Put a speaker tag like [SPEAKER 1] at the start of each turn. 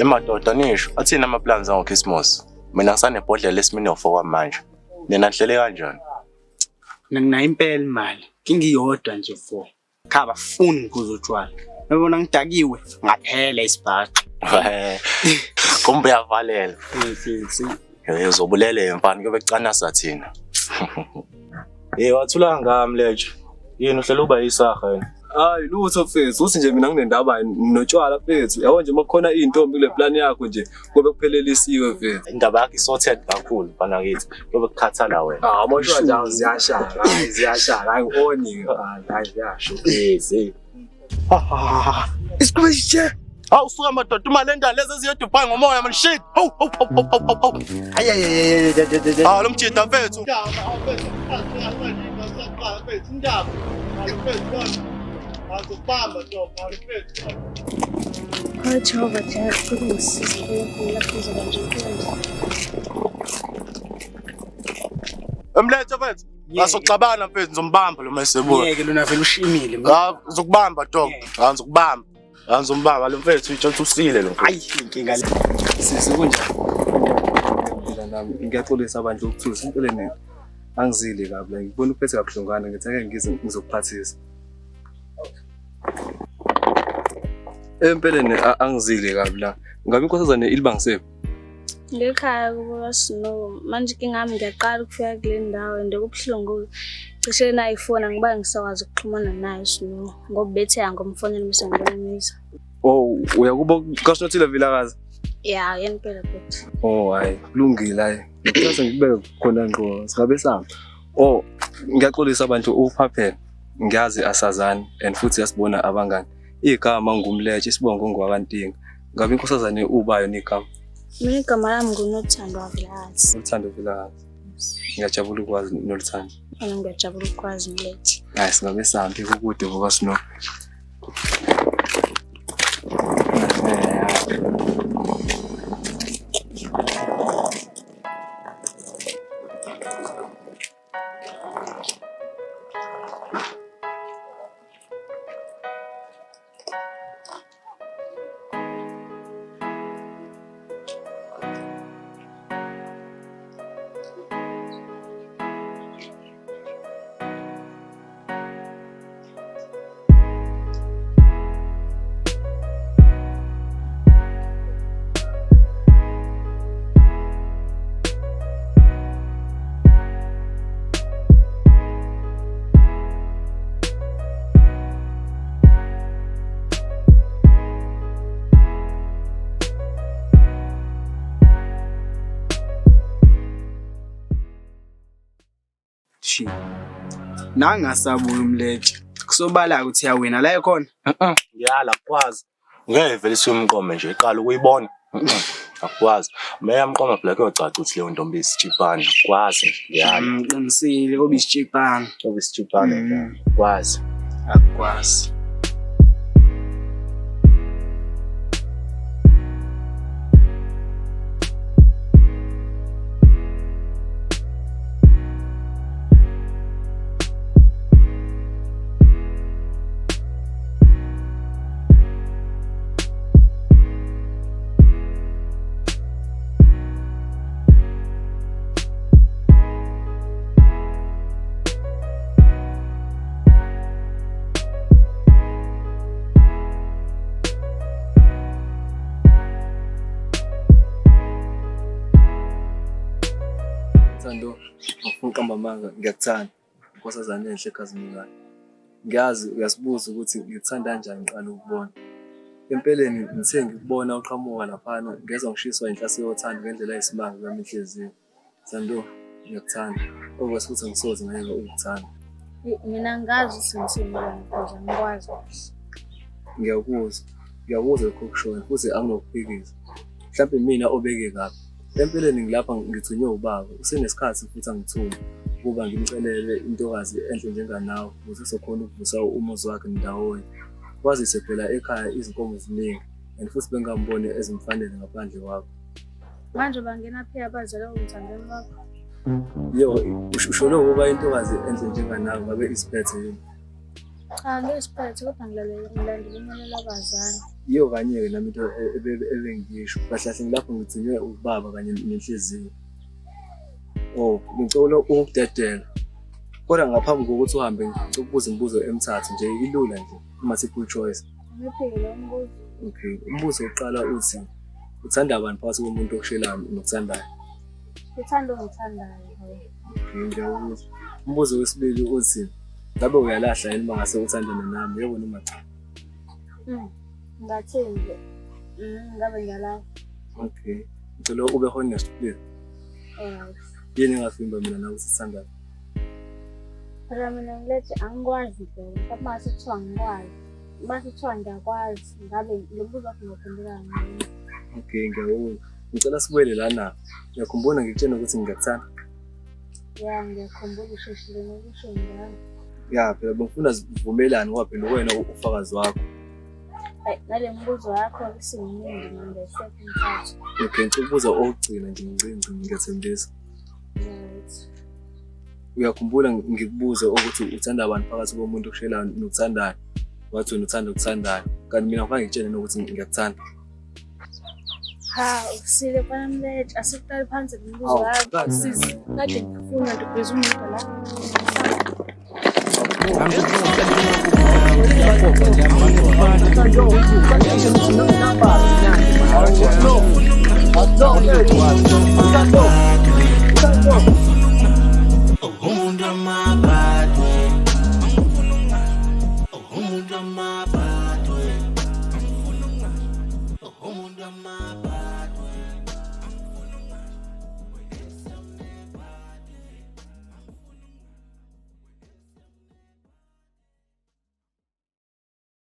[SPEAKER 1] Emadoda nisho, athini ama-plans angoKhisimusi? Mina ngisanebhodlela leSmirnoff okwamanje. Nina nihlele kanjani?
[SPEAKER 2] Mina nginayo impela imali. Ngingiyodwa nje vo. Cha bafuni ngiphuza utshwala. Nabona ngidakiwe ngaphela isibhaxu.
[SPEAKER 1] Kumbe uyavalela.
[SPEAKER 2] Mfethu.
[SPEAKER 1] Eh uzobulele mfana kuyobe kucanasa thina. Eh wathula kangaka Mletshe. Yini uhlela uba yisaha yena?
[SPEAKER 3] Hayi lutho mfethu, uthi nje mina nginendaba notshwala mfethu. Yabo nje makukhona iy'ntombi kule plan yakho nje kobe kuphelelisiwe mfethu.
[SPEAKER 1] Indaba yakho isorted kakhulu mfana kithi. Kuyobe kukhathala wena.
[SPEAKER 3] Ah, amashwa nje ziyashaya. Hayi ziyashaya. Hayi ngi-oni. Hayi ziyasho.
[SPEAKER 1] Yes.
[SPEAKER 2] Isikhube sithe.
[SPEAKER 1] Hawu suka madoda imali endala lezi eziye Dubai ngomoya man shit. Hawu hawu hawu hawu hawu hawu.
[SPEAKER 2] Ay ay ay ay ay.
[SPEAKER 1] Ah lo mjida mfethu.
[SPEAKER 4] Oh Jehova Jack, ngisize lapho ngizoba nje
[SPEAKER 1] Mlethe mfethu. Asoxabana mfethu ngizombamba lo masebuya.
[SPEAKER 2] Ngeke lona vele ushimile.
[SPEAKER 1] Ah ngizokubamba dog. Ah ngizokubamba. Ah ngizombamba lo mfethu itsho usile lo.
[SPEAKER 2] Ayi inkinga le.
[SPEAKER 3] Sisi kunjani? Ngiyaphila nami. Ngiyaxolisa abantu ukuthusa empeleni angizile kabi la ngibona uphethe kabuhlungwana ngithi ake ngize ngizokuphathisa. Empeleni angizile kabi la. Ngabe inkosazane ilibangisephi?
[SPEAKER 4] Ngekhaya kubo kaSnow. Manje inkinga yami ngiyaqala ukufika kule ndawo and kubuhlungu. Cishe nayo ifoni angiba ngisakwazi ukuxhumana nayo Snow ngoba bethe angomfonela bese ngibona.
[SPEAKER 3] Oh, uyakuba kaSinothile Vilakazi?
[SPEAKER 4] Ya, yena impela bhuti.
[SPEAKER 3] Oh, hayi, kulungile hayi. Ngithatha ngikubeke khona ngqo, singabe sami. Oh, ngiyaxolisa abantu uphaphela. Ngiyazi asazani and futhi yasibona abangani. Igama nguMletshe, isibongo ngowakaNtinga. Ngabe inkosazane ubayo negama?
[SPEAKER 4] Mina igama lami nguNothando Vilakazi.
[SPEAKER 3] Noluthando Vilakazi. Ngiyajabula ukwazi Noluthando.
[SPEAKER 4] Mina ngiyajabula ukwazi Mletshe.
[SPEAKER 3] Hayi, singabe sambi kukude ngoba sino.
[SPEAKER 2] Shi. Nangasabuya umletshe. Kusobala ukuthi uyawina la ekhona.
[SPEAKER 1] Ngiyala akukwazi. Ngeke vele siyomqome nje iqala ukuyibona. Akukwazi. Meya mqoma phela kuyocaca ukuthi leyo ntombi isitshipana. Akukwazi nje ngiyala.
[SPEAKER 2] Ngiqinisile kobe isitshipana.
[SPEAKER 1] Ngoba isitshipana akukwazi.
[SPEAKER 2] Akukwazi.
[SPEAKER 3] Thando, ngifuna uqamba amanga, ngiyakuthanda. Nkosazane enhle ekhazimulayo. Ngiyazi uyasibuza ukuthi ngikuthanda kanjani ngiqala ukubona. Empeleni ngithe ngikubona uqhamuka laphana ngezwa ngishiswa inhlase yothando ngendlela eyisimanga kwami inhliziyo. Thando, ngiyakuthanda. Okwesi futhi angisoze ngayeka ukukuthanda.
[SPEAKER 4] Mina ngazi ukuthi ngithini ngikuzwa ngikwazi kahle.
[SPEAKER 3] Ngiyakuzwa. Ngiyakuzwa lokho okushoyo futhi anginokuphikisa. Mhlawumbe mina obeke kabi. Empeleni ngilapha ngithunywe ubaba. Usenesikhathi futhi angithume ukuba ngimcelele intokazi enhle njenganawe ukuze sizokhona ukuvusa umuzi wakhe ndawonye. Kwazise phela ekhaya izinkomo ziningi and futhi bengingamboni ezimfanele ngaphandle kwakho.
[SPEAKER 4] Manje bangena phi abazali ongithandeni wakho?
[SPEAKER 3] Yo, usholo ukuba intokazi enhle njenganawe ngabe isiphethe yini?
[SPEAKER 4] Cha, ngiyisiphethe kodwa ngilandela umyalelo wabazali.
[SPEAKER 3] Yiyo kanye-ke nami into ebengiyisho. Kahle kahle ngilapho ngigcinwe ubaba kanye nenhliziyo. Oh, ngicela ukukudedela. Kodwa ngaphambi kokuthi uhambe ngicela ukubuza imibuzo emithathu nje ilula nje, i-multiple choice.
[SPEAKER 4] Imiphi-ke leyo mibuzo?
[SPEAKER 3] Okay, umbuzo wokuqala uthi uthanda bani phakathi komuntu okushelayo nokuthandayo?
[SPEAKER 4] Ngithanda ongithandayo.
[SPEAKER 3] Okay, ngiyakuzwa. Umbuzo wesibili uthi ngabe uyalahla yini uma ngase uthandane nami, yebo noma cha?
[SPEAKER 4] Ngathini nje? Ngabe ngiyalahla.
[SPEAKER 3] Okay. Ngicela ube honest please.
[SPEAKER 4] Alright.
[SPEAKER 3] Yini engavimba mina nawe ukuthi sithandane?
[SPEAKER 4] Phela mina ngilethe angikwazi vele. Mhlawumbe mase kuthiwa ngikwazi. Mase kuthiwa ngiyakwazi, ngabe lo mbuzo wakho ngawuphendula ngani?
[SPEAKER 3] Okay, ngiyakuzwa. Ngicela sibuyele lana. Ngiyakhumbula ngikutshena ukuthi ngiyakuthanda.
[SPEAKER 4] Ya, ngiyakhumbula usheshile nokusho njalo.
[SPEAKER 3] Ya, phela bengifuna sivumelane ngoba phela uwena ufakazi wakho.
[SPEAKER 4] Hayi, nale mibuzo yakho isiminingi manje ayisekho imithathu.
[SPEAKER 3] Okay, ngicela ukubuza okugcina nje ngicinci ngiyathembisa.
[SPEAKER 4] Right.
[SPEAKER 3] Uyakhumbula ngikubuze ukuthi uthanda bani phakathi komuntu okushelayo nokuthandayo? Wathi wena uthanda okuthandayo. Kanti mina ngifake ngikutshele nokuthi ngiyakuthanda.
[SPEAKER 4] Ha, usile mfana Mletshe, asikuqale phansi le mibuzo
[SPEAKER 3] Awu,
[SPEAKER 4] yakho.
[SPEAKER 3] kazi.
[SPEAKER 4] Sisi, kade ngifuna nje ubhizi umuntu la.